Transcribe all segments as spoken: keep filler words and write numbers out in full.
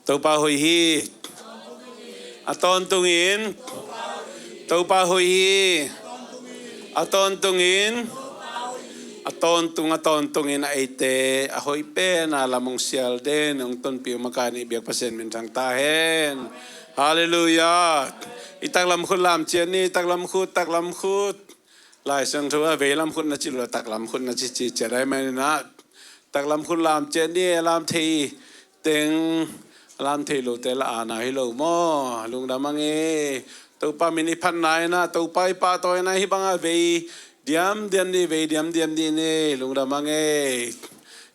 Topa hoih hi. A tawntungin Topa hoih hi. A tawntungin a tawntung a tawntungin a eite a hoih pen a lam hong sial den hong tonpih uh makaih nih biak Pasian minthang ta hen. Halleluiah. I taklam khut lam ciat ni, taklam khut, taklam khut. Lai Siangtho ah veilam khut na ci lo, taklam khut na ci ci ciat ahih manin ah taklam khut lam ciat ni, a lam thei teng, a lam thei lote la ana hi lo maw? Lungdam a ngei. Topa min i phatna in ah, Topa i pahtawina hih bangah vei diamdiam ni, vei diamdiam ni ni. Lungdam a ngei.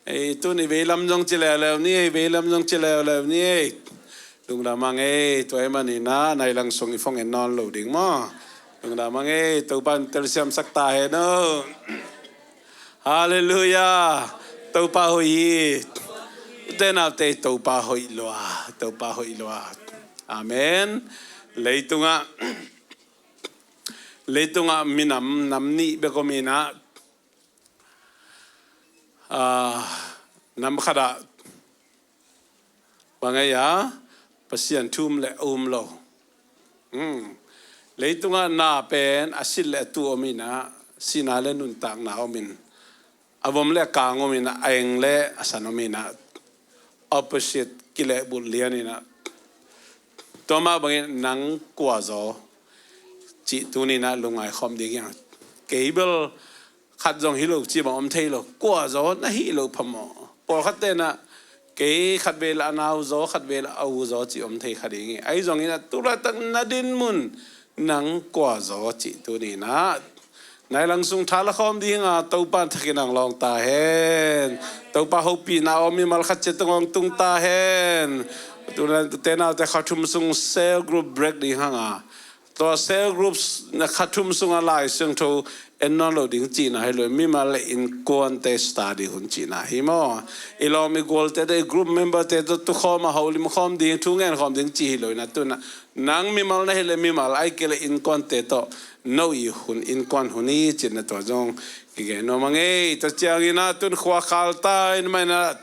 Ei, tuni veilam zong ci leuleu ni, veilam zong ci leuleu ni. Lungdam a ngei. Tua ahih manin ah nai lang sung i phone en nawn lo ding maw? Lungdam a ngei. Topa in telsiamsak ta hen aw. Halleluiah. Topa hoih hi. Ute naute, Topa hoih lua. Topa hoih lua. Amen. Leitungah, leitungah minam nam nih bek om in ah, ah, nam khatah bang ei a, Pasian thu um leh a um lo. Hmm. Leitungah na pen a sit leh a tuh om in ah, sihna leh nuntakna om in, a vom leh a kang om in ah, a eng leh a san om in ah, opposite, kilehbulh lian in ah. Tua mah bangin nang kua zaw cih tuni in ah lungngai khawm ding hi hang. Kei bel khat zong hi lo cih bang om thei lo. Kua zaw na hih loh phamawh. Pawlkhatte in ah kei khatvei leh a nau zaw, khatvei leh a u zaw cih om thei kha ding hi. Ahi zongin ah tu laitak na dinmun nang kua zaw cih tuni in ah nai lang sung tha la khawm ding a, Topa in thak in hong lawng ta hen. Topa hopihna om mimal khat ciat tungah hong tung ta hen. Tute naute, kha thum sung cell group break ding hang a, tua cell groups na kha thum sungah Lai Siangtho en nawn lo ding cihna hi lo, mimal leh innkuante study hun cihna hi maw? I lawm i gualte tawh, i group memberte tawh tukhawm a, holim khawm ding, thu ngen khawm ding cih hi lo in ah, tu in ah nang mimal na hih leh mimal, ahih kei leh innkuante tawh no i hun, innkuan hun hi ci-in ah tua zong kigen nuam a ngei. Tua ciangin ah tu in khua khal ta in mah in ah,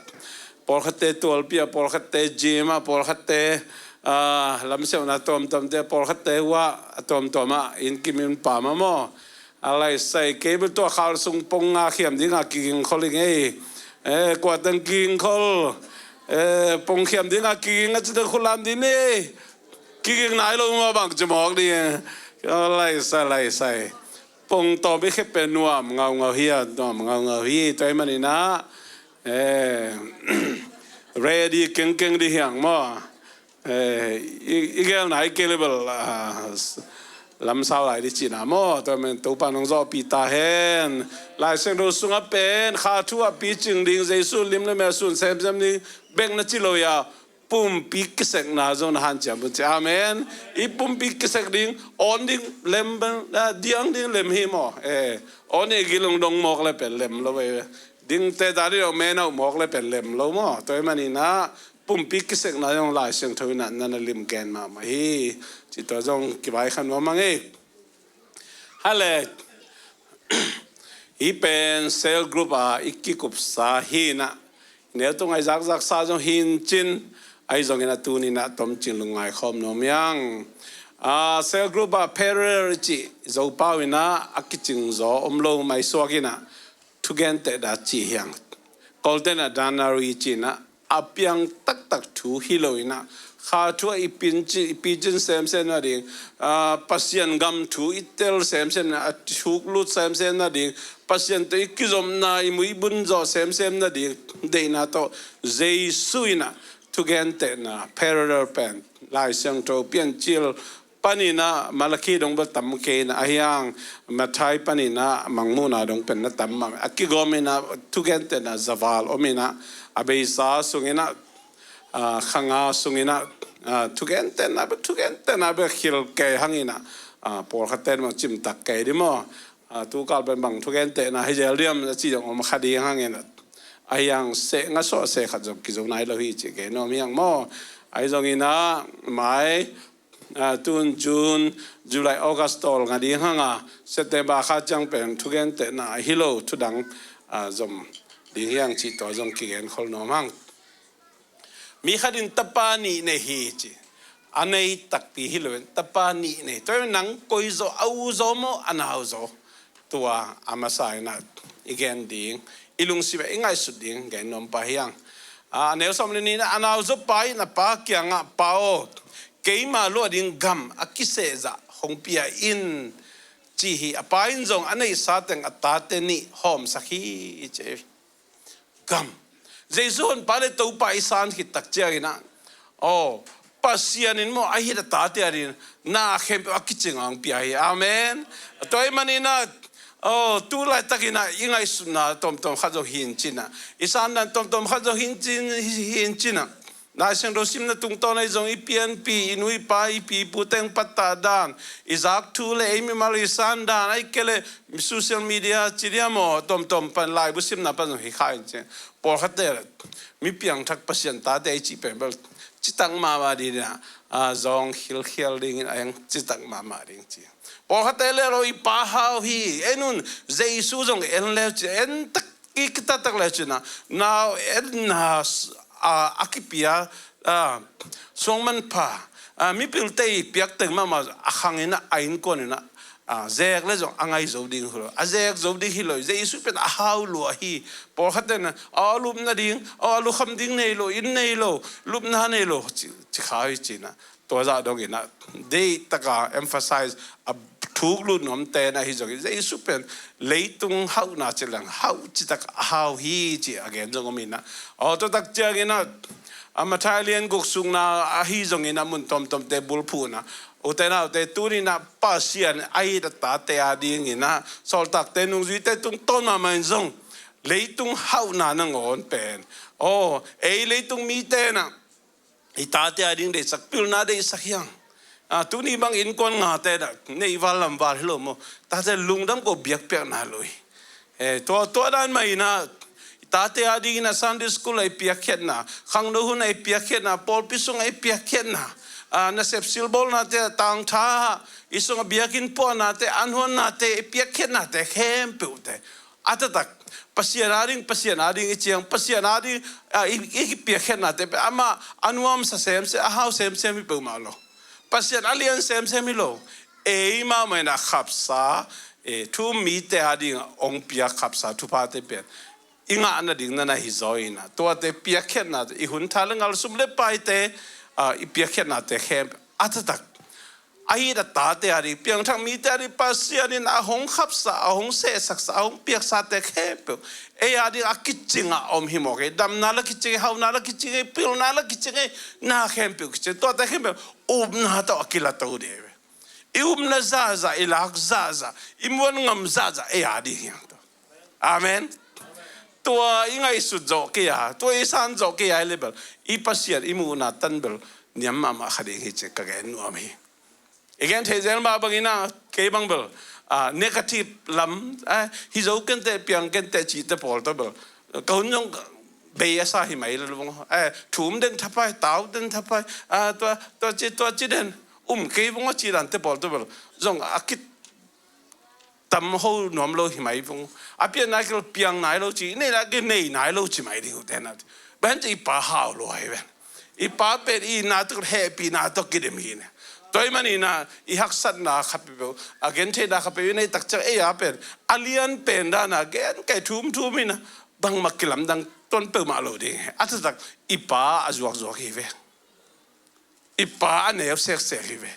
pawlkhatte tualpi ah, pawlkhatte gym ah, pawlkhatte, ah, lamsiamna tuamtuamte, pawlkhatte uh ah, a tuamtuam ah inn kim inn pam ah maw? A lai sai, kei bel tua khal sung pong nga khiam ding a kiging khol hi ngei. Eh, kua teng kiging khol. Eh, pong khiam ding a kiging a ci teng khut lam ding ni. Kiging nai lo maw, bang ci mawk ding. A lai sai, lai sai. Pong tawm i khep pen nuam ngaungau hi a, nuam ngaungau hi. Tua ahih manin ah, eh, ready kengkeng ding hi hang maw? Eh, i, i gelna i kei leh bel, ah, s-, lamsau lai ding cihna maw? Tua ahih manin Topa in hong zawhpih ta hen. Lai Siangtho sungah pen kha thu a picing ding, Jesu lim leh mel sun semsem ding bek na ci lo hi a, pumpi kisekna zong na hanciam un ci. Amen. I pumpi kisek ding, awn ding lem, ah, diang ding lem hi maw? Eh, awn i gil hong dong mawk leh pen lem lo ve. Dingte ta ding, awn mena uh mawk leh pen lem lo maw? Tua ahih manin ah pumpi kisekna zong Lai Siangtho in ah na na lim gen mahmah hi. Cih tua zong kivaikhia nuam a ngei. Hale, hih pen cell group a i kikupsa hi in ah, neu tung a i zakzaksa zong hi in cin, ahi zongin ah tuni in ah tomcing lungngai khawm nuam hi hang. Ah, cell group a parallel i cih Zopau in ah a kicing zaw om lo, maisuak in ah thugentehna ci hi hang. Kawlte in ah deanery ci in ah, a piang taktak thu hi lo in ah, kha thu a i pin ci, i picin semsem nading, ah, Pasian gam thu i tel semsem na, a thuk lut semsem nading, Pasian tawh i kizopna, i muibun zawh semsem nading deihna tawh Jesu in ah thugentehna parallel pen Lai Siangtho Piancil panin ah, Malakhi dong bel tam kei in ah, ahi hang Matthai panin ah Mangmuhna dong pen na tam mah, a kigawm in ah thugentehna zaval om in ah, a beisa sung in ah, ah, kha nga sung in ah, ah, thugentehna bel, thugentehna bel khil kei hang in ah, ah, pawlkhatte in bang cimtak kei ding maw? Ah, tukal pen bang thugentehna hi zel diam a ci zong om kha ding hang in ah, ahi hang seh nga sawh seh khat zong kizo nai lo hi cih gen nuam hi hang maw? Ahi zongin ah mai, ah, tun June, July, August tawl nga ding hang a, September kha ciang pen thugentehna hi lo thudang, ah, zom ding hi hang cih tua zong kigen khol nuam hang. Mi khat in tapa nih nei hi ci. A nei takpi hi loin tapa nih nei. Tua nang koi zaw, a u zaw maw, a nau zaw? Tua a masa in ah i gen ding, i lungsim ah i ngaihsut ding gen nuam pah hi hang. A neu sawm le nih in ah a nau zawpa in a pa kiangah, "Pa aw, keima luah ding gam a kisehzah hong pia in," ci hi. A pa in zong a neihsa teng a tate nih hawmsak hi, ci. Gam. Jesu Honpa le Topa i san khit tak ciangin ah, aw, Pasian in maw, a hih a tate adingin na khempeuh a kicing a hong pia hi. Amen. Tua ahih manin ah, aw, tu laitakin ah i ngaihsutna tomtom khat zong hi in cin ah, i sandan tomtom khat zong hi in cin, hi in cin ah, Lai Siangtho simna tungtawn ahi zong, i pianpih, i nu i pa, i pi i pu teng pattah dan, i zak thu le ei mimal i san dan, ahih kei leh social media ci diam aw, tomtom pan laibu simna pan zong hi kha in cin. Pawlkhatte mi piangthak Pasian tate i cih pen bel citak mahmah ding in ah, a, zawng khilkhial dingin a eng citak mahmah ding ci. Pawlkhatte le lo, i pa hau hi, en un, Jesu zong en le ci, en tak, i kitat tak le cin ah, nau etna, a, a kipia, a, suang manpha, a, mipilte i piak teng mahmah a khang in ah, a innkuan in ah, a, zek le zong a ngai zo ding hi lo, a zek zo ding hi lo. Jesu pen a hau lua hi. Pawlkhat in ah, a, a lupna ding, a, a lukham ding nei lo, inn nei lo, lupna nei lo, ci, ci kha hi cin ah. Tua zah dongin ah, deih taka emphasize a thuk lut nuamte in ah, hi zongin Jesu pen leitung hauhna ci leng hauh citak a hau hi ci a gen zong om in ah. Aw, tua tak ciangin ah, a, Matthai lian guk sungna ahi zongin ah, mun tomtomte bulphuhna, ute naute, tuni in ah Pasian a it a tate adingin ah, sawltakte nungzuite tungtawn mahmah in zong leitung hauhna nangawn pen, aw, ei leitung mite in ah i tate ading deihsak, pilna deihsak hi hang. A, tuni bang innkuan ngate dah, neih val lam val hi lo maw? Tate lungdam ko, biakpiak nai lo hi. E, tua, tua dan mah in ah, i tate adingin ah Sunday school ah i piakkhiatna, khangno hun ah i piakkhiatna, pawlpi sung ah i piakkhiatna, a, nasep silbawlnate ah, tangtha, i sung ah biakinn puahnate, anhuannate, i piakkhiatnate khempeuhte a taktak Pasian ading, Pasian ading i ciang, Pasian ading, a, i, i piakkhiatnate pen amah a nuamsa semsem, a hau semsem hi peuhmah lo. Pasian a lian semsem hi lo. Ei mahmah in ah khapsa, e, thu um mite ading ah hong piak khapsa thuphate pen i ngah nading na na hi zaw in ah, tuate piakkhiatnate, i hun tha le ngal, sum le paite, a, i piakkhiatnate khempeuh a taktak a it a tate ading, piangthak mite ading Pasian in a hong khapsa, a hong sehsaksa, a hong piaksate khempeuh ei ading a kicing a om hi mawk hi. Damna la kicing hi, hauhna la kicing hi, pilna la kicing hi, na khempeuh kicing, tuate khempeuh upna tawh a kilato ding hi ve. I upna zahzah, i lak zahzah, i muan ngam zahzah ei ading hi hang. Amen. Tua i ngaihsut zawh kei a, tua i san zawh kei a, i le bel i Pasian i muhna tan bel niam mahmah kha ding hi ci ka gen nuam hi. I gen thei zel mah bangin ah, kei bang bel, a, negative lam, a, hi zo kenteh, piang kenteh cihte pawl tawh bel ka hun zong bei a sa hi mai lo vong. A, thu um den thapai, tau den thapai, a, tua, tua ci, tua ci den um kei vong a ci dante pawl tawh bel zong a kit tam ho nuam lo hi mai vong. A pianna kil piang nai lo ci, i neihna kil nei nai lo ci mai ding uh te na. Bang hang ci, i pa hau lua hi ven. I pa pen i itna tawh, hehpihna tawh kidim hi ne. Tua ahih manin ah i haksatna khat peuh, a gentheihna khat peuh i neih tak ciang ei a pen a lian pen dan a gen kei thum thum in ah bangmah kilamdang tuan peuhmah lo ding hi. A taktak i pa a zuakzuak hi ve. I pa a neu seksek hi ve.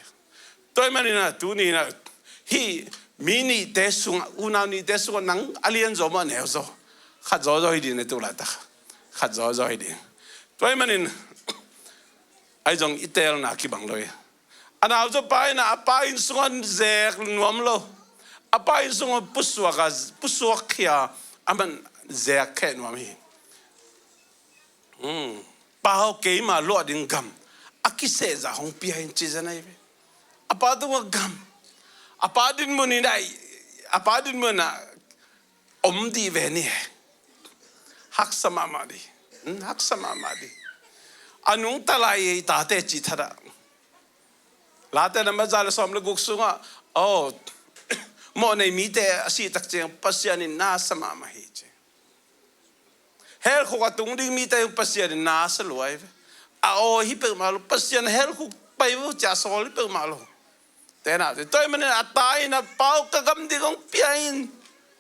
Tua ahih manin ah tuni in ah hih mi nihte sungah, unau nihte sungah nang a lian zaw maw, a neu zaw? Khat zawzaw hi ding ne, tu laitak khat zawzaw hi ding. Tua ahih manin ahi zong i teelna kibang lo hi. A nau zawpa in ah a pa inn sungah zek nuam lo. A pa inn sungah pusuak a, pusuak khia a, aman zek kheh nuam hi. Hmm. Pa aw, keima luah ding gam a kisehzah hong pia in, ci zen ahi ve. A pa tungah gam. A pa dinmun in ah, a pa dinmun ah om dih ve ni he. Haksa mahmah dih. Hmm, haksa mahmah dih. A nungta lai ei tate cih thadah. Late nambat za le sawm le guk sungah, aw, mawhnei mite a sih tak ciang Pasian in na sa mahmah hi ci. Hell khuk a tung ding mite Pasian in na sa lua hi ve. a aw hi peuhmah lo, Pasian hell khuk pai vo ci a sawl hi peuhmah lo. Tena te, tua ahih manin a ta in a, Pa aw, ka gam ding hong pia in,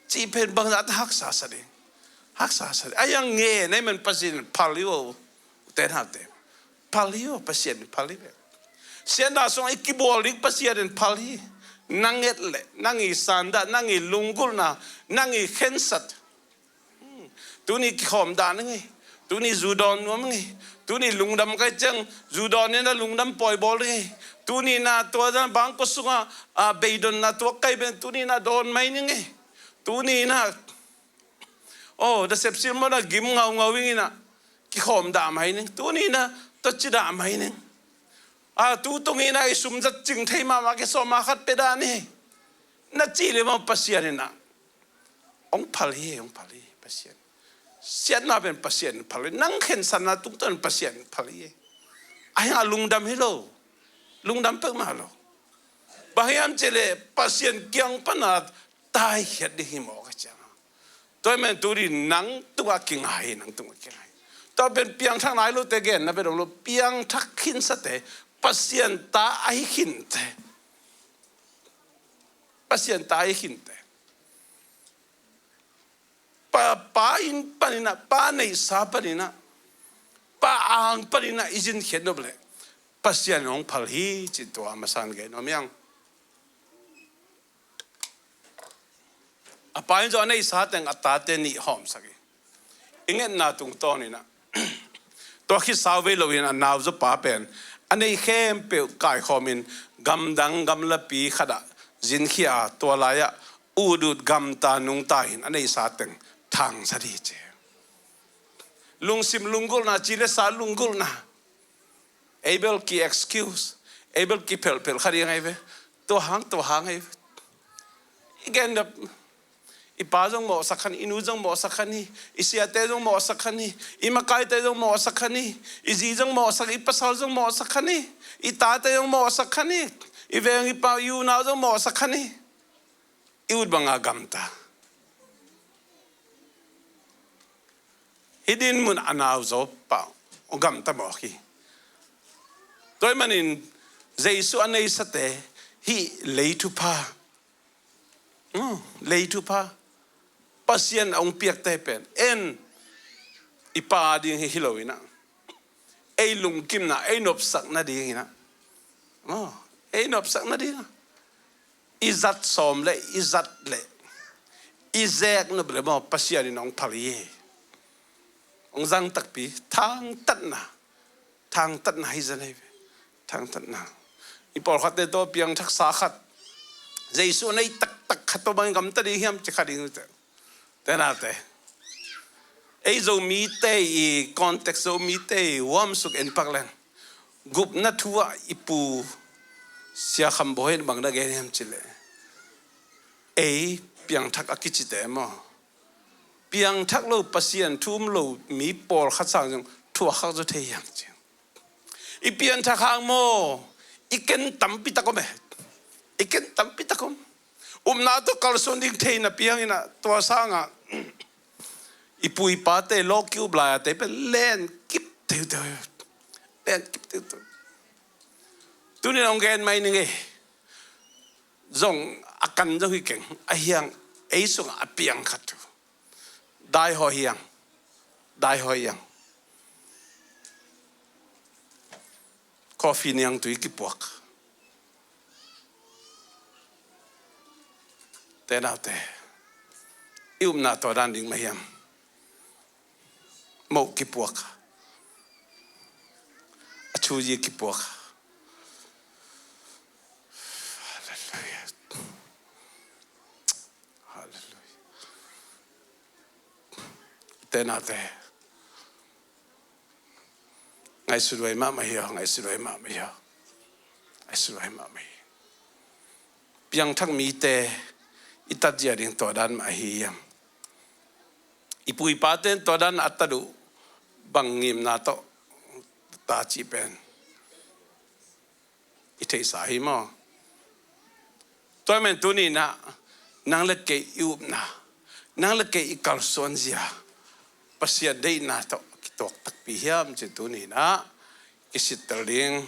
cih pen bangzah ta haksa sa ding. Haksa sa ding. A hi hang ngen ahih man Pasian in phal hi vo. Tena te. Phal hi vo, Pasian in phal hi ve. Siatna sungah i kibawl ding Pasian in phal hi. Nang et leh, nang i sandah, nang i lunggulhna, nang i khensat. Tuni kikhawm dan ing ei. Tuni zu dawn nuam ing ei. Tuni lungdam kai ciang zu dawn in a lungdam pawi bawl ing ei. Tuni na tua dan bangkua sungah, a, beidonna tuak kai ben. Tuni na dawn mai ning ei. Tuni na, oh, nasep silmawh na gim ngaungau ing ei na. Kikhawm dah mai ning. Tuni na tua ci dah mai ning. A, tu tung in a i sum zat cing thei mahmah, kisawm a khat pia dah ni. Na cih leh maw Pasian in a hong phal hi, hong phal hi Pasian. Siatna pen Pasian in phal hi. Nang khensatna tungtawn Pasian in phal hi. A hi hang a lungdam hi lo. Lungdam peuhmah lo. Bang hiam cih leh Pasian kiang pan a taikhiat ding hi maw ka ciang. Tua ahih man tuni nang tungah kinga hi, nang tungah kinga hi. Tua pen piangthak nai lote genna pen om lo, piangthak khinsate, Pasian ta ahi khinte. Pasian ta ahi khinte. Pa, Pa inn panin a, Pa neihsa panin a, Pa ang panin a i zin khiat nop leh Pasian hong phal hi cih tua masa in gen nuam hi hang. A Pa in zong a neihsa teng a tate nih hawmsak hi. I ngetna tungtawn in a, tua khit sau vei lo in a nau zaw pa pen a neih khempeuh kaikhawm in gamdang gamlapi khat ah zinkhia a, tua lai-ah ut ut gamta nungta in a neihsa teng thangsak hi ci. Lungsim lunggulhna, ci le sa lunggulhna. Ei bel ki excuse, ei bel ki phelhphelh kha ding ahi ve. Tua hang, tua hang ahi ve. I gen dap, i pa zong mawhsak kha ni, i nu zong mawhsak kha ni, i siate zong mawhsak kha ni, i makaite zong mawhsak kha ni, i zi zong mawhsak, i pasal zong mawhsak kha ni, i tate zong mawhsak kha ni, i veng i pau, i unau zong mawhsak kha ni. I ut banga gamta. Hih dinmun a nau zaw pa hong gamta mawk hi. Tua ahih manin Jesu a neihsate hih lei thupha, hmm, lei thupha Pasian a hong piakte pen en i Pa ding hi, hi lo in a, ei lungkimna, ei nopsak nading in a, oh, ei nopsak nading a, i zat sawm leh, i zat leh, i zek nop leh maw, Pasian in hong phal hi. Hong zang takpi, thangtatna, thangtatna hi zan hi ve. Thangtatna. I pawlkhatte tawh piangthaksa khat, Jesu a nei taktak khat tawh bang i gamta ding hiam ci kha ding uh teh. Tena te. Ei Zomite i context, Zomite i huamsuk en pak leng, gupna thu ah i pu Sia Kham Bawi in bang na gen hiam cih leh, ei piangthak a kicite maw, piangthak lo, Pasian thu um lo mi pawlkhat sang zong thuak khak zaw thei hiam ci. I pianthak hang maw, i ken tampi tak om e. I ken tampi tak om. Upna tawh kalsuan ding thei napi hangin a, tua sangah i pu i pate lawki up lai-a te pen len kip teuteu. Len kip teuteu. Tuni-in hong gen mai ning e. Zong a kan zong hi keng, a hiang ei sungah a piang khat uh. Daihaw hiang. Daihaw hiang. Coffee niangtui kipuak. Te naute, i upna tua dan ding mah hiam? Moh kipuak. A thuzi kipuak. Halleluiah. Halleluiah. Te naute, ngaihsut huai mahmah hi aw, ngaihsut huai mahmah hi aw. Ngaihsut huai mahmah hi. Piangthak mite i tatzia ding tua dan mah ahi hiam? I pu i pate in tua dan a tat uh bang ngimna tawh ta cih pen i theihsa hi maw? Tua ahih manin tuni-in ah nang le kei i upna, nang le kei i kalsuanzia Pasian deihna tawh kituak takpi hiam cih tuni-in ah i sittel ding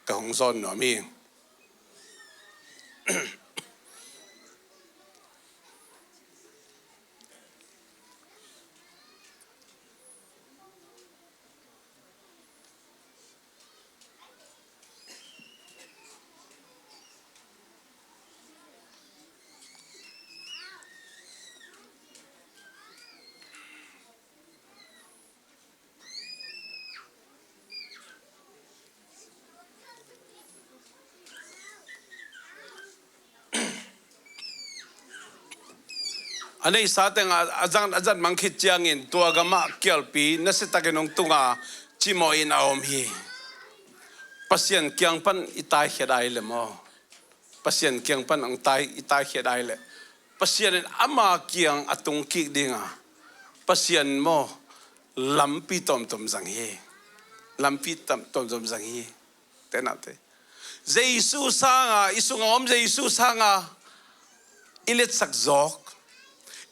ka hong zawn nuam hi. A neihsa tengah a zang a zat mang khit ciangin tua gamah kialpi nasiatakin hong tunga cimawh in a om hi. Pasian kiang pan i taikhia dai le maw? Pasian kiang pan hong tai i taikhia dai le Pasian in ama kiang a tung kik dinga Pasian maw lampi tawmtawm zang hi. Lampi tam tawmtawm zang hi. Tenate Jesu sanga i sunga om Jesu sanga i letsak zawk,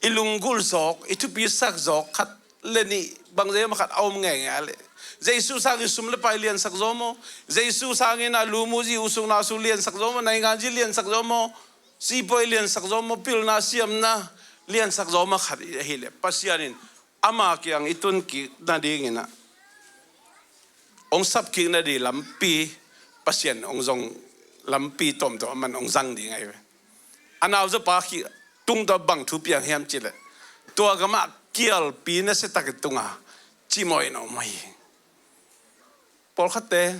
i lunggulh zawk, i thupisak zawk khat le nih bang zei om khat a om ngenge a le Jesu sangin sum le pai liansak zaw maw? Jesu sangin a lu mu zi u sung na su liansak zaw maw? Naingan zi liansak zaw maw? Sipuai liansak zaw maw? Pilna siamna liansak zaw maw? Khat ahi le Pasian in ama kiang i tun kik nadingin ah hong sap kik nading lampi Pasian hong zong lampi tawmtawm aman hong zang ding ahi ve. A nauzaw pa khih tung tawh bang thu piang hiam cileh tua gamah kialpi nasiatakin tunga cimawh in a om hi. Pawlkhatte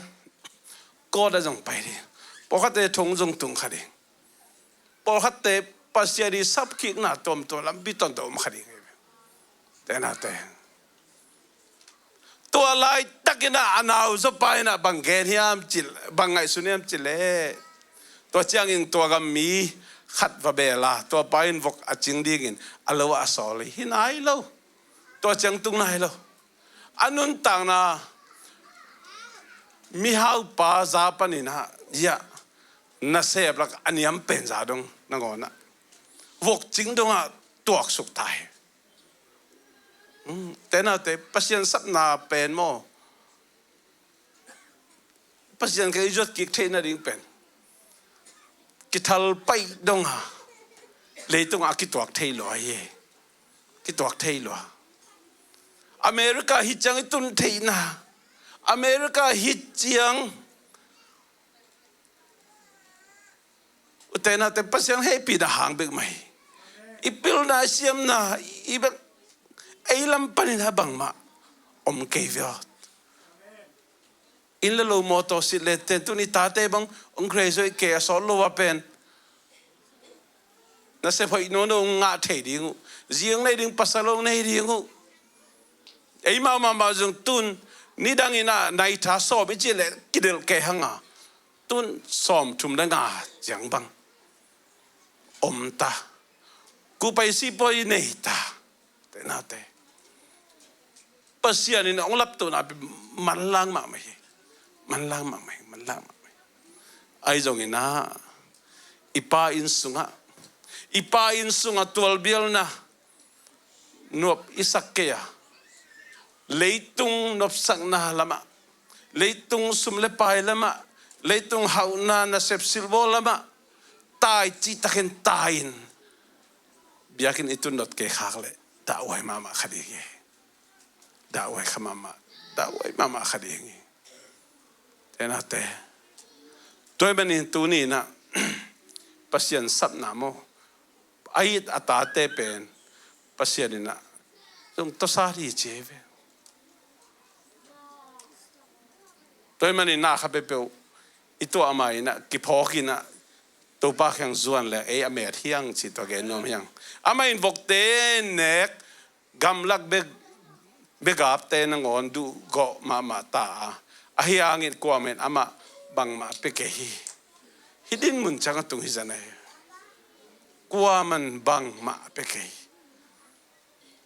kawt a zong pai ding, pawlkhatte thong zong tung kha ding, pawlkhatte Pasian i sapkikna tuamtuam lampi tawntung om kha ding hi. Tenate tua laitakin ah a nauzaw pa in ah bang gen hiam cil, bang ngaihsun hiam cileh tua ciangin tua gam mi khat va bel a tua pa in vok a cing dingin a lo ah a sawl hi. Hi nai lo. Tua ciang tung nai lo. A nuntakna mihaupa za panin ah ziah nasep lak a niam pen za dong nangawn ah vok cing dongah tuaksuk ta hi. Tenate Pasian sapna pen maw? Pasian ka i zuat kik theih nading pen kithal paih donga leitungah a kituak thei lua hi. Kituak thei lua. America hi ciang i tun theihna, America hi ciang u tenate Pasian hehpihna hang bek mah hi. I pilna i siamna i bek ei lam panin a bangmah om kei viau. Inn le lo mawtaw sit le ten tun i tate bang hong graduate kei a sawt lo a pen nasep hoih nawn lo hong ngah thei ding uh. Zi hong nei ding, pasal hong nei ding uh. Eimau mahmah zong tun nidangin ah naitha sawm i cih leh kidelh kei hanga tun sawmthum le nga ciang bang om ta. Kupai sipuai nei ta. Tenate Pasian in hong laptohna pi manlang mahmah hi. Manlang mahmah hi. Manlang mahmah hi. Ahi zongin ah i pa inn sungah i pa inn sungah tualbialna nuap i sak kei a leitung nopsakna lamah, leitung sum le pai lamah, leitung hauhna nasep silbawl lamah tai cihtakin tai-in biakinn i tun dot kei khak leh dahhuai mahmah kha ding hi. Dahhuai kha mahmah. Dahhuai mahmah kha ding hi. Tenate tua ahih manin tuni in ah Pasian sapna maw a it a tate pen Pasian in ah zong tawsa hi ci hi ve. Tua ahih manin na kha peuhpeuh i tuah mah in ah kiphawk in ah Topa kiang zuan le ei a met hiang cih tua gen nuam hiang. Amah in vokte nek gamlak bek begapte nangawn duhgawh mahmah ta a, ahi hangin kuamah in amah bangmah pia kei hi. Hih dinmun ciang a tung hi zan ahi. Kuamah in bangmah pia kei hi.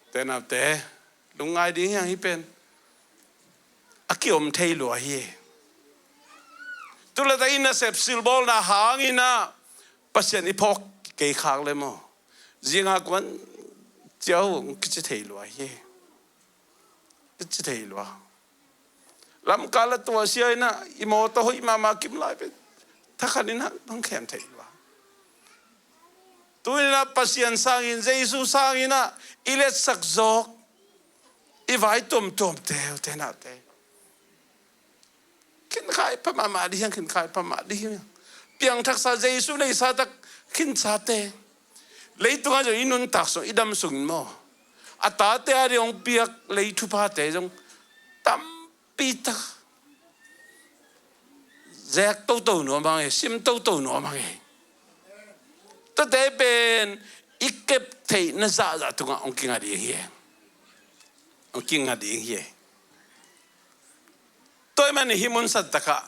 Tenate lungngai ding hiang hi pen a kiom thei lua hi. Tulata i nasep silbawlna hangin ah Pasian i phawk kei khak le maw? Zinga kuan ciau kici thei lua hi. Kici thei lua. Lamkal a tuahsia in ah i mawtaw hoih mahmah kim lai pen thakhat in ah bang khem thei lua. Tu-in ah Pasian sangin, Jesu sangin ah i letsak zawk i vai tuamtuamte, ute naute, khinkhai pha mahmah ding hiang, khinkhai pha mahmah ding hiang. Piangthaksa Jesu neihsa tak khinsate, leitungah zong i nuntak sung, i dam sungin maw, a tate a ding hong piak lei thuphate zong tampi tak zek toto nuam hang e, sim toto nuam hang e. Tuate pen i kep theihna zahzah tungah hong kinga ding hi e. Hong kinga ding hi e. Tua ahih manin hih mun santakah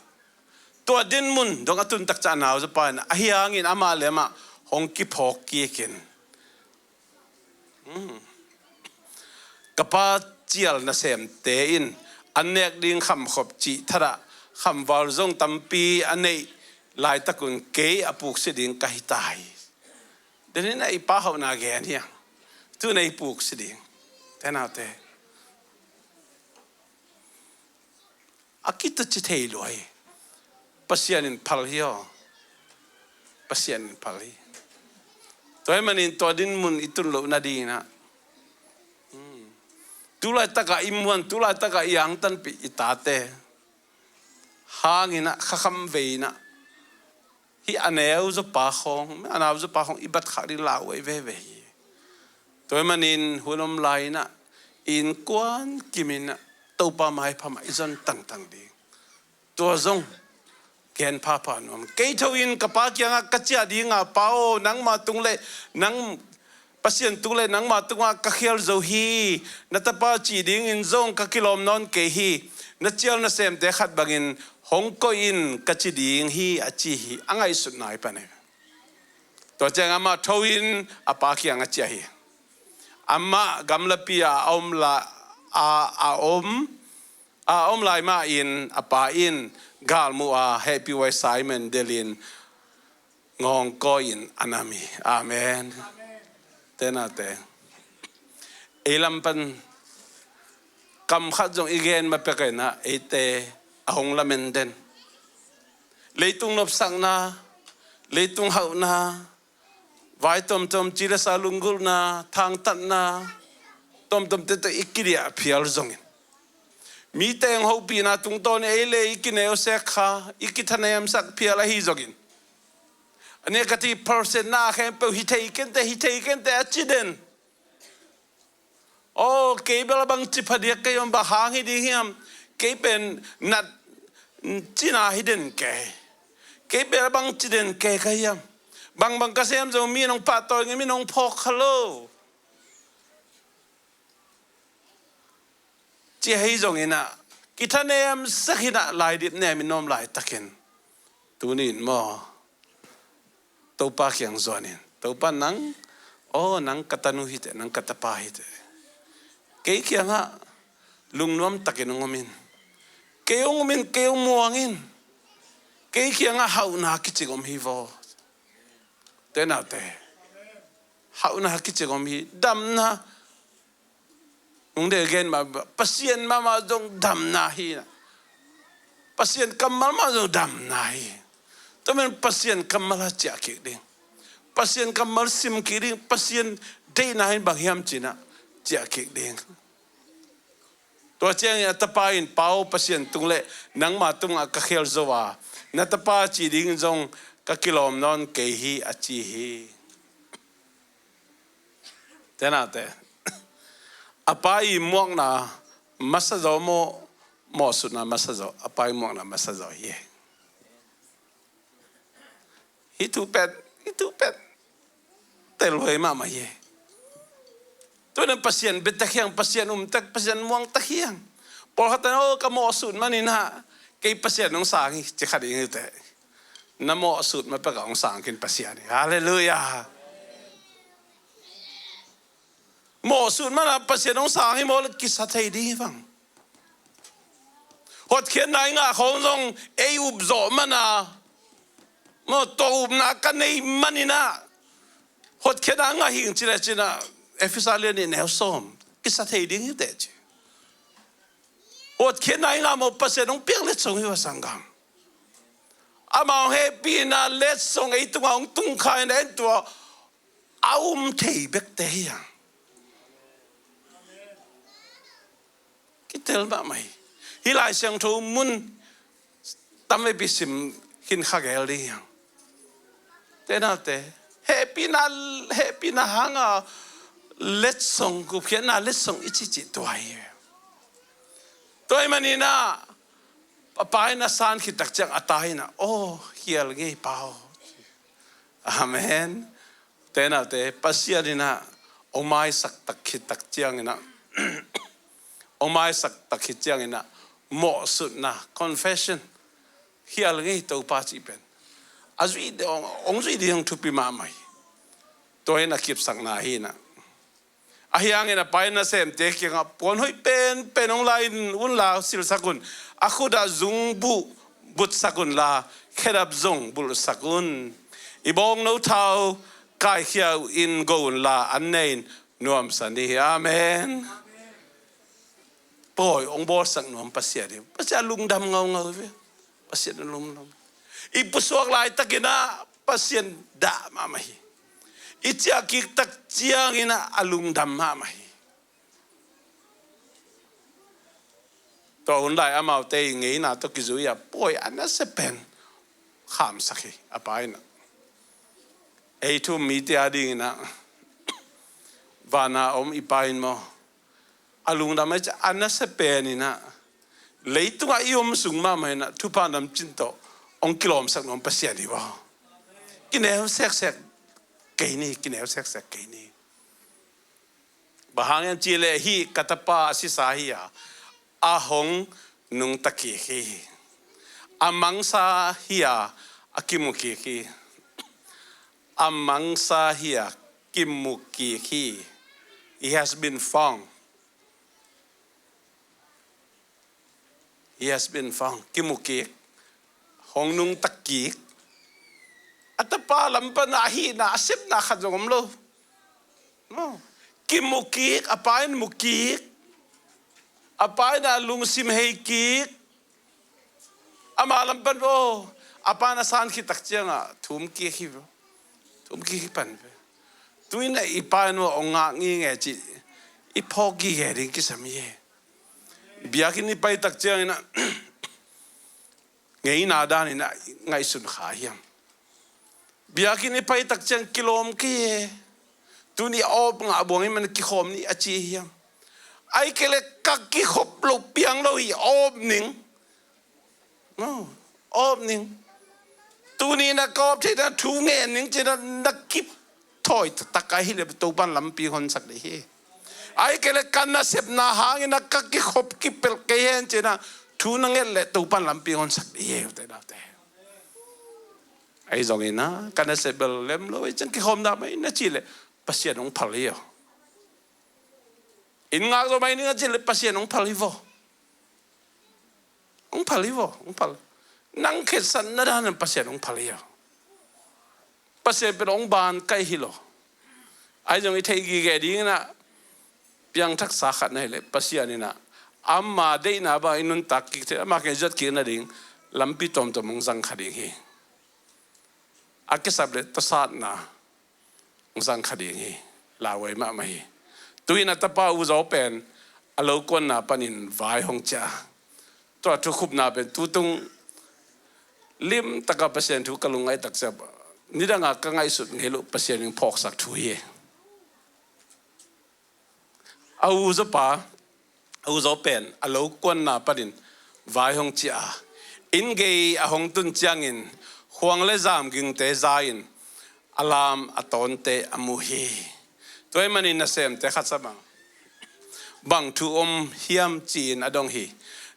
tua dinmun dong a tuntak ciang a nauzopa in ahi hangin amah le amah hong kiphawk kik in, ka pa cial nasemte in an nek ding khamkhop cih thadah khamval zong tampi a neih laitakun kei a puksi ding ka hi ta hi. Denin a i pa hauhna gen hiang, tu-in a i puksi ding. Ute naute, a kituci thei lua hi. Pasian in phal hi aw. Pasian in phal hi. Tua ahih manin tua dinmun i tun loh nadingin ah, tulaitakah i muan, tulaitakah i angtanpih i tate hangin ah khakham vei in ah hih a neu zawpa khawng, a nau zawpa khawng i bat khak ding lauhuai veve hi. Tua ahih manin hun om lai in ah i innkuan kimin ah Topa maipha mah i zon tangtang ding, tua zong gen phapha nuam. Kei tho in ka pa kiangah ka ciah ding a, Pa aw, nangma tung le nang Pasian tung le nangma tungah ka khial zo hi. Na tapa cih dingin zong ka kilawm nawn kei hi. Na cial nasemte khat bangin hong koih in ka ci ding hi, a ci hi. A ngaihsutna hi pan e. Tua ciang amah tho in a pa kiangah ciah hi. Amah gamlapi a a om la, a, a om a om lai mah in a pa in galmuh a hehpihhuai Simon delhin ngawngkawi in a nam hi. Amen. Ute naute, ei lam pan kam khat zong i gen ma pek in ah eite a hong lamen den. Leitung nopsakna, leitung hauhna, vai tomtom, ci le sa lunggulhna, thangtatna tomtomte tawh i kidiah phial zongin, mite hong hopihna tungtawn in ei le ei i kineusek kha, i kithanemsak phial ahi zongin, a negative percent na khempeuh hi thei kei inteh, hi thei kei inteh a ci den. Aw, kei bel a bangci phadiak ka hiam, bang hang hi ding hiam? Kei pen nat cina hi den kei. Kei bel a bangci den kei ka hiam? Bangbang ka sem zong mi in hong pahtawi ngei, mi in hong phawk kha lo, ci ahi zongin ah kithanemsak in ah laidip nem i nuam laitakin, tuni in maw, Topa kiang zuan in, Topa, nang, aw, nang ka tanu hi teh, nang ka tapa hi teh. Kei kiangah lungnuam takin hong om in. Kei hong om in, kei hong muang in. Kei kiangah hauhna kicing om hi vaw. Ute naute, hauhna kicing om hi, damna. Nung dei gen mah, Pasian mahmah zong damna hi. Pasian kammal mah zong damna hi. Tua men Pasian kammal ah ciah kik ding. Pasian kammal sim kik ding. Pasian deihna hi bang hiam ci-in ah ciah kik ding. Tua ciangin a tapa in, Pa aw, Pasian tung le nangma tungah ka khial zo a, na tapa cih dingin zong ka kilawm nawn kei hi, a ci hi. Ute naute, a pa i muakna masa zaw maw, mawhsutna masa zaw? A pa i muakna masa zaw hi. Hih thu pen, hih thu pen tel huai mahmah hi. Tua dan Pasian biatak hiang, Pasian umtak, Pasian muangtak hiang. Pawlkhat in, "Oh, ka mawhsut manin ah kei Pasian hong sang hi," ci kha ding hi teh. Na mawhsut ma pek a hong sang khin Pasian hi. Halleluiah. Mawhsut mana Pasian hong sang hi maw le kisa thei ding hi vang. Hotkhiatna i ngah khawng zong ei up zawh mana, maw, tua upna ka nei manin ah hotkhiatna ngah hing ci le cin ah, Efesa lian nih neu sawm, kisa thei ding hi teh ci. Hotkhiatna i ngah maw, Pasian hong piak letsong hi ua, sanggam. Amah hong hehpihna letsong ei tungah hong tungkha in, en tua a um thei bekte hi a. Kitel mahmah hi. Hih Lai Siangtho mun tamveipi sim khin kha gel ding hi hang. Tenate, hehpihna, hehpihna hanga letsong, gupkhiatna letsong i cihcih tua hi. Tua ahih manin ah, a pa in a san khit tak ciang a ta in ah, "Aw, khial ngei pa aw." Amen. Tenate, Pasian in ah hong maisak tak khit tak ciangin ah, hong maisak tak khit ciangin ah, mawhsutna, confession, khial ngei Topa cih pen a zuih ding, hong, hong zuih ding hong thupi mahmah hi. Tua in a kipsakna hi in ah. Ahi hangin a pa in nasemte kiangah, "Puan hoih penpen hong la in, un la silsak un. A khut ah zungbuh butsak un la, khedap zong bulhsak un. I bawngno thau kaikhia uh in go un la, an ne in nuamsa ni hi." Amen. Pawi hong bawlsak nuam Pasian hi. Pasian lungdam ngaungau ve. Pasian a lungdam. I pusuak laitakin ah Pasian dah mahmah hi. I ciahkik tak ciangin ah a lungdam mahmah hi. Tua hun lai amaute i ngeina tawh kizui a pawi a nasia pen khamsak hi, a pa in ah. Ei thu um mite a dingin ah vana om i Pa in maw, a lungdam a, a nasia pen in ah, leitungah i om sung mahmah in ah thupha namcin tawh hong kilawmsak nuam Pasian hi ua. Kineu seksek kei ni, kineu seksek kei ni. Bang hang hiam cih leh hih ka tapa a sisa hi a, a hong nungta kik hi. A mangsa hi a, a kimu kik hi. A mangsa hi a, kimu kik hi. He has been found. He has been found. Kimu kik. Hong nungta kik. A tapa lam pan a hihna, a sepna khat zong om lo. No. Kimu kik, a pa in mu kik. A pa in a lungsim hei kik. Ama lam pan, oh, a pa in a san khit tak ciangah thum kik hi ve. Thum kik hi pan ve. Tu in ah i pa in, oh, hong ngak ngei nge cih i phawk gige ding kisam hi. Biakinn i pai tak ciangin ah ngeina dan in ah ngaihsun kha hiam? Biakinn i pai tak ciang kilawm kei e. Tuni a awp ngah buang hi man kikhawm ni a ci hiam? Ahih kei leh ka kikhop loh piang lo hi, awp ning. No, awp ning. Tuni na ka awp theihna thu ngen ning ci-in ah na kip thawi taktak ahih leh Topan lampi honsak ding hi. Ahih kei leh ka nasepna hangin ah ka kikhop kipelh kei hen ci-in ah thu na nget leh Topan lampi honsak ding hi, ute naute. Ahi zongin ah ka nasep bel lem lo hi ciang kikhawm dah mai na cih leh Pasian hong phal hi aw. Inn ngak zo mai ning a cih leh Pasian hong phal hi vaw. Hong phal hi vaw, hong phal. Nang khetsatna danin Pasian hong phal hi aw. Pasian pen hong ban kaih hi lo. Ahi zong i theih gige dingin ah piangthaksa khat na hih leh Pasian in ah ama deihna bang i nuntak kik thei, ama kiang i zuat kik nading lampi tuamtuam hong zang kha ding hi. A kisap leh tawsatna hong zang kha ding hi. Lauhuai mahmah hi. Tu-in a tapa U Zo pen a lo kuanna panin vai hong ciah. Tua thukhupna pen tutung limtaka Pasian thu ka lungngaih takciang, nidanga ka ngaihsut ngei loh Pasian in phawksak thu hi. A U Zo pa, a U Zo pen a lo kuanna panin vai hong ciah a, inn gei a hong tun ciangin khuang le zam gingte za-in a lam a tawnte a mu hi. Tua ahih manin nasemte khat sa bang, bang thu om hiam ci-in a dong hi.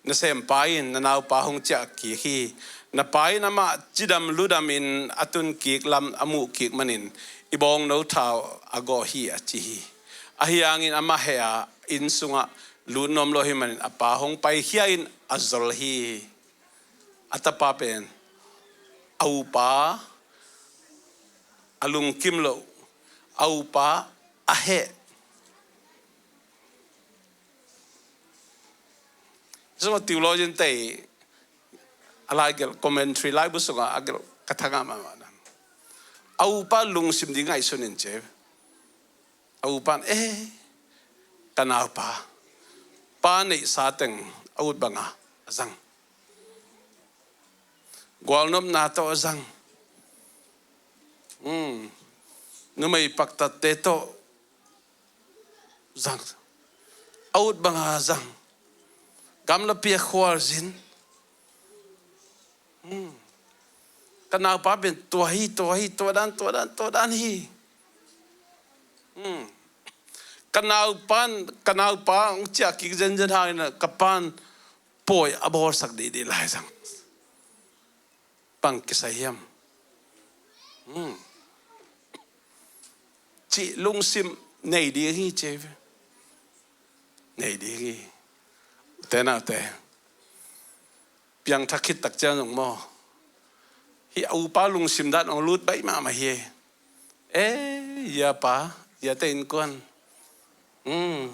Nasempa in, "Na naupa hong ciah kik hi. Na pa in amah cidam ludamin a tun kik lam a muh kik manin i bawngno thau a gawh hi," a ci hi. Ahi hangin amah heh a, inn sungah lut nuam lo ahih manin a pa hong paikhia-in a zol hi. A tapa pen a upa a lungkim loh, a upa a heh. Zong a theologian te a lai gelh, commentary laibu sungah a gelh ka thangah mahmah na. A upa lungsim ding ngaihsun in ci. A upan, eh, ka naupa, pa neihsa teng a ut banga a zang. Gualnopna tawh a zang. Hmm. Numei paktatte tawh zang. A ut banga zang. Gamlapi a khualzin. Hmm. Ka naupa pen tua hi, tua hi, tua dan, tua dan, tua dan hi. Hmm. Ka naupan, ka naupa hong ciah kik zenzen hangin ka pan pawi a bawlsak didi lai zang. Bang kisai hiam? Hmm. Cih lungsim nei ding hi ci ve. Nei ding hi. Ute naute, piangthak khit tak ciang zong maw, hih a upa lungsim dan hong lut baih mahmah hi. Eh, ya pa, ya te innkuan. Hmm.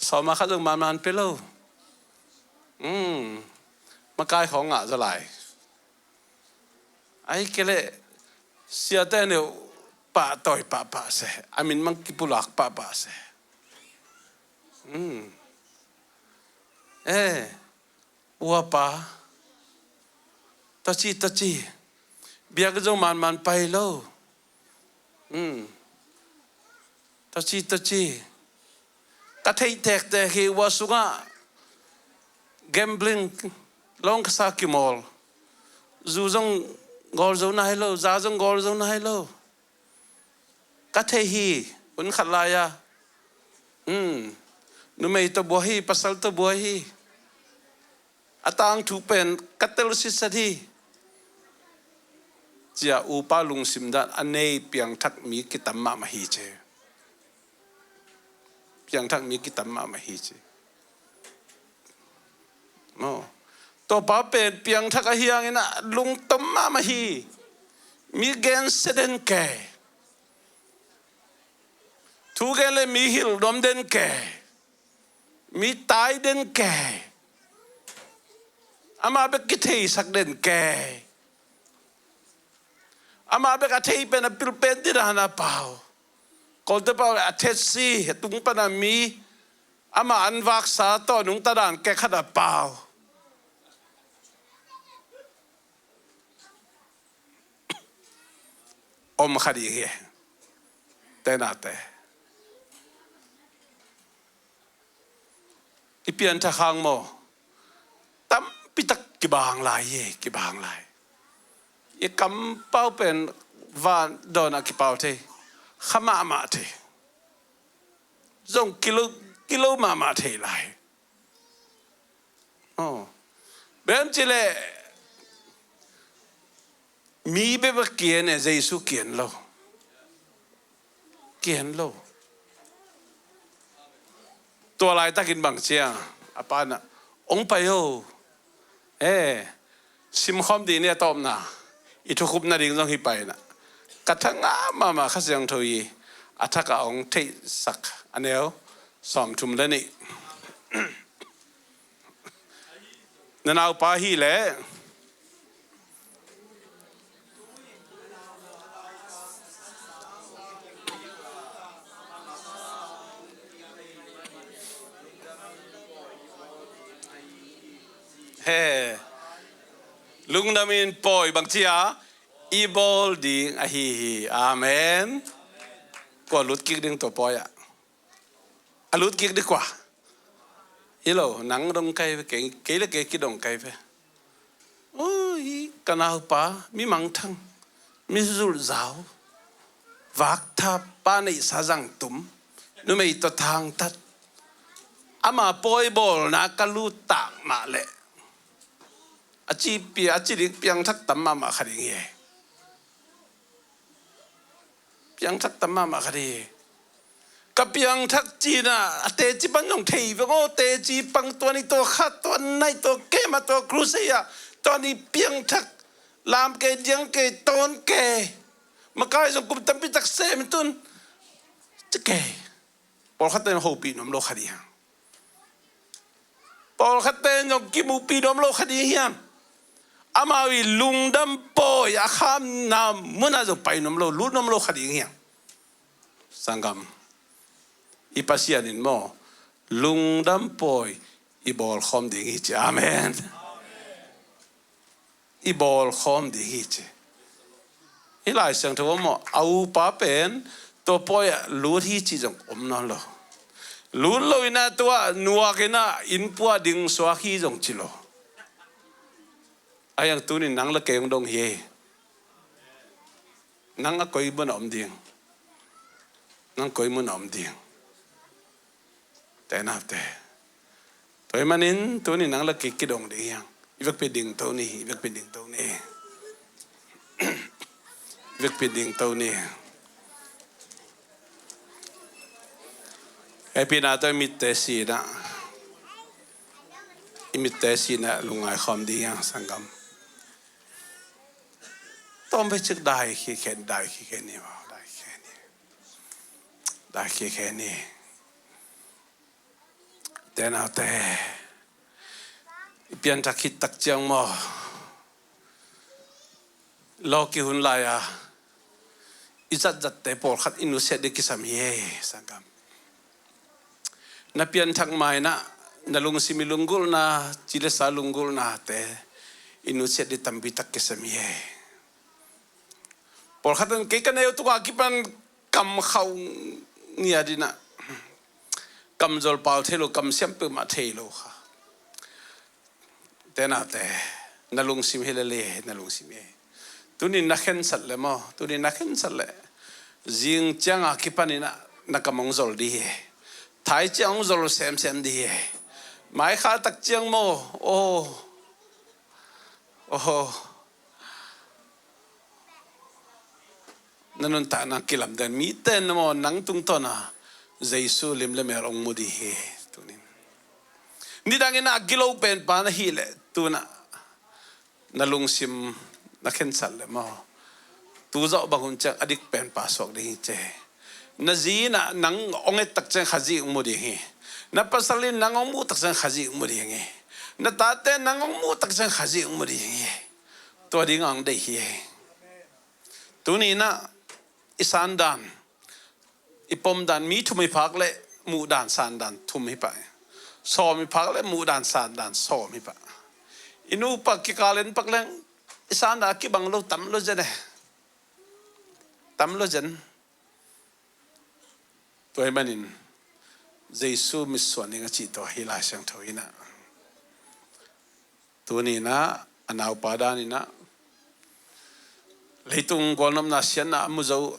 Sawma khat zong manman pe lo. Hmm. Makai khawng ngah zaw lai. Ahih kei leh siate neu pahtawi pahpah se, a min mang kipulak pahpah se. Hmm. Eh, uapa, taci, taci, biak zong manman pai lo. Hmm. Taci, taci. Ka theih tektek hi, ua sungah gambling, lawng ka sa kimawl. Zu zong gawl zo nai lo, za zong gawl zo nai lo. Ka thei hi, hun khat lai-a. Hmm. Numei tawh buai hi, pasal tawh buai hi. A tangthu pen ka tel sitset hi. Cia upa lungsim dan a nei piangthak mi kitam mahmah hi ci. Piangthak mi kitam mahmah hi ci. Maw. Topa pen piangthak ahi hangin a lungtom mahmah hi. Mi gensia den kei. Thu gen le mi hilh nuam den kei. Mi tai den kei. Amah bek kitheisak den kei. Amah bek a thei pen a pil pen ding dan a pau. Kolte pau a thetsi, a tung pan a mi. Amah an vaksa tawh nungta dan kei khat a pau. Om kha ding hi. Tenate. I pianthak hang maw, tampitak kibang lai hi, kibang lai. I kampau pen van dawn a kipau thei, kha mahmah thei. Zong kilo, kilo mahmah thei lai. Oh. Bem ci leh mi bek bek kian e, Jesu kian lo. Kian lo. Tua laitakin bang cia a pa na, ong pai o. Eh, simkhawm dih ni a tawpna, i thukhupna ding zong hi pai na. Ka thangah mahmah Kha Siangtho i a thakah ong theihsak a neu sawmthum le nih. Na naupa hi leh. He. Lungdamin pawi bangcia i bawl ding ahi hi. Amen. Kua lut kik ding tua pawi ah. A lut kik dih kua. Hi lo, nang dong kai ve, kei, kei le kei kidong kai ve. Ui, ka naupa, mi mangthang, mi zulhzau, vakthap, pa neihsa zangtum, numei tawh thangtat. Ama pawi bawlna ka lut tak mah leh. A ci pi, a ci dik piangthak tam mahmah kha ding hi. Piangthak tam mahmah kha ding hi. Ka piangthak cina a teci pan zong thei veng aw, teci pang tua ni tua khat, tua nai tua kema tua crusade ah, tua ni piangthak lam kei diang kei tawn kei. Makai zong kum tampi tak sem tun. Ci kei. Pawlkhat in hopih nuam lo kha ding hi. Pawlkhatte in zong kimuhpih nuam lo kha ding hiam? Amau i lungdam pawi a khamna munah zong pai nuam lo, lut nuam lo kha ding hiam? Sanggam, i Pasian in maw, lungdam pawi i bawlkhawm ding hi ci. Amen. I bawlkhawm ding hi ci. Hih Lai Siangtho ah maw, a upa pen tua pawi ah lut hi ci zong om nawn lo. Lut lo in ah tua nuak in ah innpua ding suak hi zong ci lo. A hiang tunin nang le kei hong dong hi. Nang a koi mun a om ding? Nang koi mun a om ding? Te naute, tua ahih manin tuni nang le kei kidong ding hiang. I vekpi dingto ni, i vekpi dingto ni. I vekpi dingto ni. Hehpihna tawh i mitte si in ah, i mitte si in ah lungngai khawm ding hiang, sanggam. Tawm vei cik dai khikhen, dai khikhen ni maw, dai khikhen ni. Dai khikhen ni. Te naute, i pianthak khit tak ciang maw, lawki hun lai-a i zatzatte pawlkhat i nusiat ding kisam hi ei, sanggam. Na pianthak ma in ah na lungsim i lunggulhna, ci le sa lunggulhnate i nusiat ding tampi tak kisam hi ei. Pawlkhat in kei ka neu tungah kipan kam khauh ngiat in ah, kam zol pau thei lo, kam siam peuhmah thei lo kha. Te naute, na lungsim hi lel e, na lungsim hi. Tunin na khensat leh maw, tunin na khensat leh zing ciangah kipan in ah na kam hong zol ding hi. Thai ciang hong zol semsem ding hi. Mai kha tak ciang maw, oh, oh, na nuntakna kilamdang, mite in maw nang tungtawn a Jesu lim le mel hong mu ding hi. Tunin nidang in a gilo penpa na hih leh, tu in ah na lungsim na khensat leh maw, tu zawh bang hun ciang a dik penpa suak ding hi ci. Na zi in ah nang hong et tak ciang Khazih hong mu ding hi. Na pasal in nang hong muh tak ciang Khazih hong mu ding hi. Na tate nang hong muh tak ciang Khazih hong mu ding hi. Tua ding a hong deih hi. Tuni in ah i sandan, i pomdan, mi thum i phak leh muhdan sandan thum hi pah. Sawm i phak leh muhdan sandan sawm hi pah. I nupa kikal en pak leng i sandan a kibang lo tam lo zen e. Tam lo zen. Tua ahih manin Jesu mitsuan ding a cih tawh hih Lai Siangtho in ah, tuni in ah a naupa dan in ah, leitung gualnopna siatna a mu zo,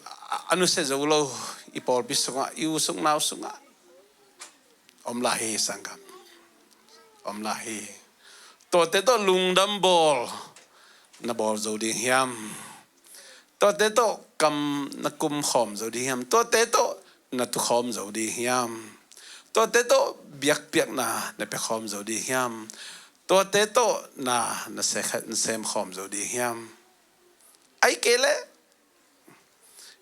a nusia zo lo i pawlpi sungah, i u sung nau sungah om lai hi, sanggam. Om lai hi. Tuate tawh lungdam bawl na bawl zo ding hiam? Tuate tawh kam na kum khawm zo ding hiam? Tuate tawh na tu khawm zo ding hiam? Tuate tawh biakpiakna na pia khawm zo ding hiam? Tuate tawh na, na se-, na sem khawm zo ding hiam? Ahih kei leh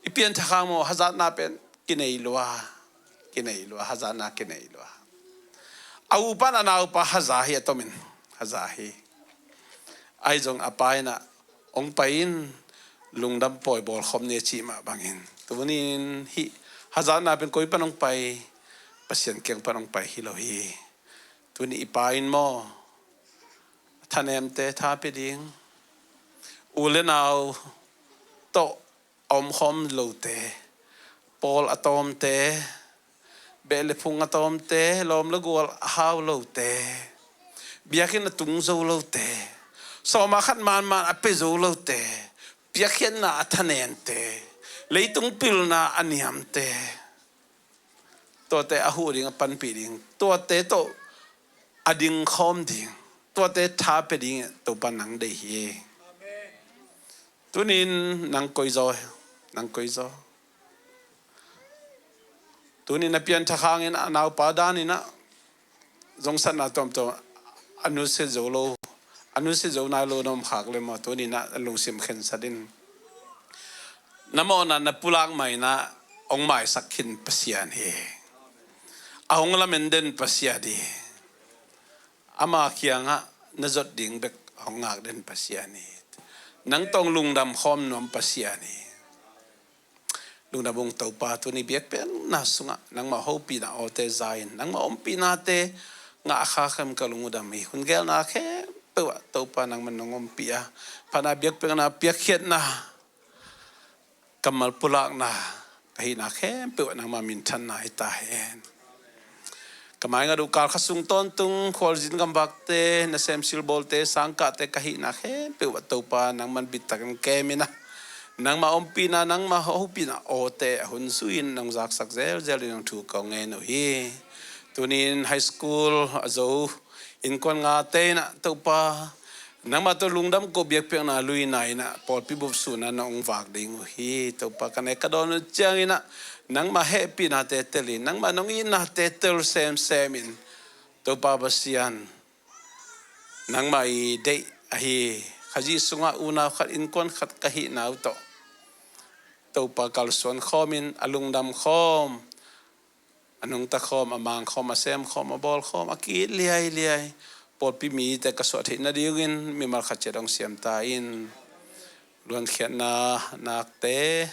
i pianthak hang maw, hazatna pen kinei lua, kinei lua, hazatna kinei lua. A upa in a naupa haza hi, a tomin haza hi. Ahi zong a pa in ah, hong pai in, lungdam pawi bawlkhawm ni a cih mah bangin, tuni in hih hazatna pen koi pan hong pai? Pasian kiang pan hong pai hi lo hi. Tuni i pa in maw, thanemte tha pia ding, u le nau tawh a omkhawm lote, pawl a tawmte, beh le phung a tawmte, lawm le gual a hau lote, biakinn a tung zo lote, sawma khat manman a pia zo lote, piakkhiatna a thanente, leitung pilna a niamte, tuate a huh ding, a panpih ding, tuate tawh a dingkhawm ding, tuate tha pia ding Topa nang deih hi. Tuni in nang koi zaw, nang koi zaw? Tuni in a pianthak hangin a naupa dan in ah zongsatna tuamtuam a nusia zo lo, a nusia zo nai lo na om khak leh maw, tuni in ah a lungsim khensat in. Na mawhna na pulak mah in ah hong maisak khin Pasian hi. A hong lamen den Pasian hi. ama kiangah na zot ding bek hong ngak den Pasian hi. Nang tawh lungdam khawm nuam Pasian hi. Lungdam ung Topa, tuni biakpiakna sungah nangmah hopihna awte za-in nangmah ompihnate ngah a kha khem ka lung uh dam hi. Hun gelna khempeuh ah Topa nangmah nong ompih a, phatna biakpiakna piakkhiatna kammal pulakna ka hihna khempeuh ah nangmah minthanna hi ta hen. Ka maingat uh kal khat sung tawntung khualzin gamvakte, nasem silbawlte, sangkahte ka hihna khempeuh ah Topa nangman bittakin kem in a, nangmah ompihna, nangmah hopihna awte a hun zui-in nong zaksak zelzel ding nong thu ka ngen uh hi. Tuni-in high school a zo innkuan ngate in a Topa nangmah tawh lungdam ko biakpiakna luina in a pawlpi bup sungah nong vak ding uh hi. Topa ka nek ka dawn uh ciangin a nangmah hehpihnate tel in, nangmah nong itnate tel semsem in, Topa Pasian, nangmah i deih ahi Khazih sungah unau khat innkuan khat ka hihna uh tawh Topa kalsuan khawmin a lungdam khawm, a nungta khawm, a mang khawm, a sem khawm, a bawl khawm, a ki-it liailiai pawlpi mite ka suah theih nadingin mimal khat ciat hong siam ta in. Luankhiatna nakte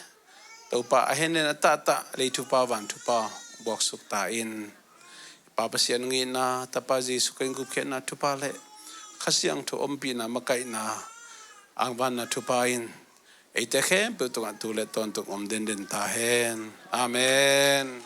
Topa a hennen a tahtah lei thupha van thupha buaksuk ta in. Pa Pasian nong itna, Tapa Jesuh Khrih gupkhiatna thupha le Kha Siangtho ompihna makaihna angvanna thupha in eite khempeuh tungah tu le tawntung om denden ta hen. Amen.